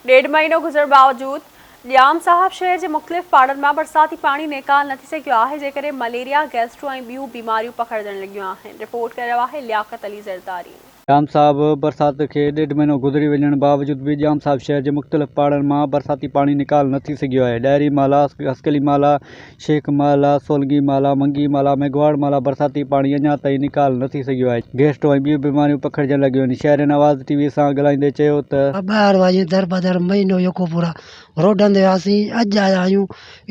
ڏيڍ مهينو گذرڻ باوجود ڄام صاحب شهر جي مختلف پاڙن مان برساتي پاڻي نيڪال نه ٿي سگهيو آهي جنهن ڪري مليريا، گيسٽرو ۽ ٻيون بيماريون پکڙجڻ لڳيون آهن، رپورٽ ڪري رهيو آهي لياقت علي زرداري. ڄام صاحب برسات کي ڏيڍ مهينو گذري وڃڻ باوجود به ڄام صاحب شهر جي مختلف پاڙن مان برساتي پاڻي نيڪال نه ٿي سگهيو آهي، ڏاهري محلا، هسڪلي محلا، شيخ محلا، سولنگي محلا، منگي محلا، ميگهواڙ محلا برساتي پاڻي اڃا تائين نيڪال نه ٿي سگهيو آهي، گيسٽرو ۽ ٻيون بيماريون پکڙجڻ لڳيون آهن، شهرين آواز ٽي وي سان ڳالهائيندي چيو ته. ٻاهر وڃي دربدر مهينو يڪو پورا روڊن تي هئاسين اڄ آيا آهيون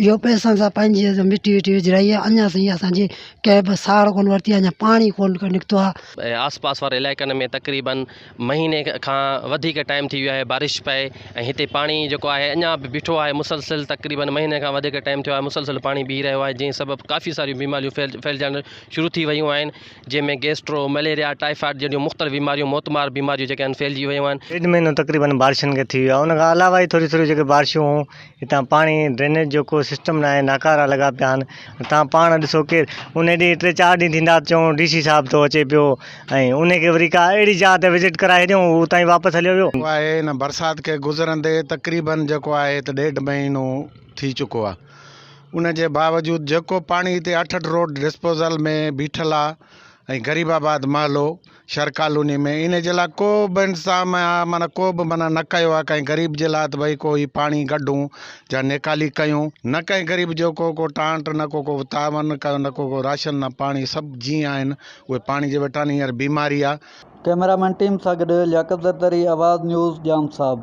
اهو پئسن سان پنهنجي مٽي وٽي وجهرائي آهي اڃا سائين اسان جي ڪنهن به ساڙ ڪونه ورتي آهي اڃا پاڻي ڪونه نڪتو آهي. آس پاس واري علائقن ۾ تقريبن مهيني کان وڌيڪ ٽائيم ٿي ويو آهي بارش پئي ۽ هتي پاڻي جيڪو آهي اڃا به بيٺو آهي مسلسل تقريبن مهيني کان وڌيڪ ٽائيم ٿيو آهي مسلسل پاڻي بيهي رهيو آهي جنهن سبب ڪافي ساريون بيماريون ڦهلجڻ شروع ٿي ويون آهن جنهن ۾ گيسٽرو مليريا ٽائيفائيڊ جهڙيون مختلف بيماريون موتمار بيماريون جيڪي آهن ڦهلجي ويون آهن. ڏيڍ مهينو تقريبن بارشن کي ٿي ويو آهي ان کان علاوه ئي ٿوريون ٿوريون جيڪي بارشون هيون هتان پاڻي ڊرينيج جو ڪو سسٽم ناهي ناڪارا لڳا پيا آهن تان پاڻ ڏسو ڪير ان ڏينهن ٽي چار ڏينهن ٿيندا چون ڊي سي صاحب ٿو اچي پيو ۽ ان کي وري ڪا اهڙي جاء تي وزٽ ڪرائي ڇڏيون هو اتان ئي واپس هليو ويو. آهي هن برسات کي گذرندي تقريبن جيڪو آهي ته ڏيڍ مهينو ٿي چڪو آهي ان جي باوجود جيڪو پاڻي هتي اٺ اٺ روڊ ڊسپوزل ۾ بيٺل آهي ۽ غريب آباد محلو شھر ڪالوني ۾ ان جي لاء ڪو به انتظام معنيٰ ڪو به معنيٰ نه ڪيو آهي ڪنهن غريب جي لاء ته ڀئي ڪو هي پاڻي ڪڍون يا نيڪالي ڪيون نه ڪنهن غريب جو ڪو ڪو ٽانٽ نه ڪو ڪو تعاون نه ڪو ڪو راشن نه پاڻي سڀ جيئن آهن اهي پاڻي جي وٽان هينئر بيماري آهي. ڪئميرا مين ٽيم سان گڏ لياقت زرداري، آواز نيوز، ڄام صاحب.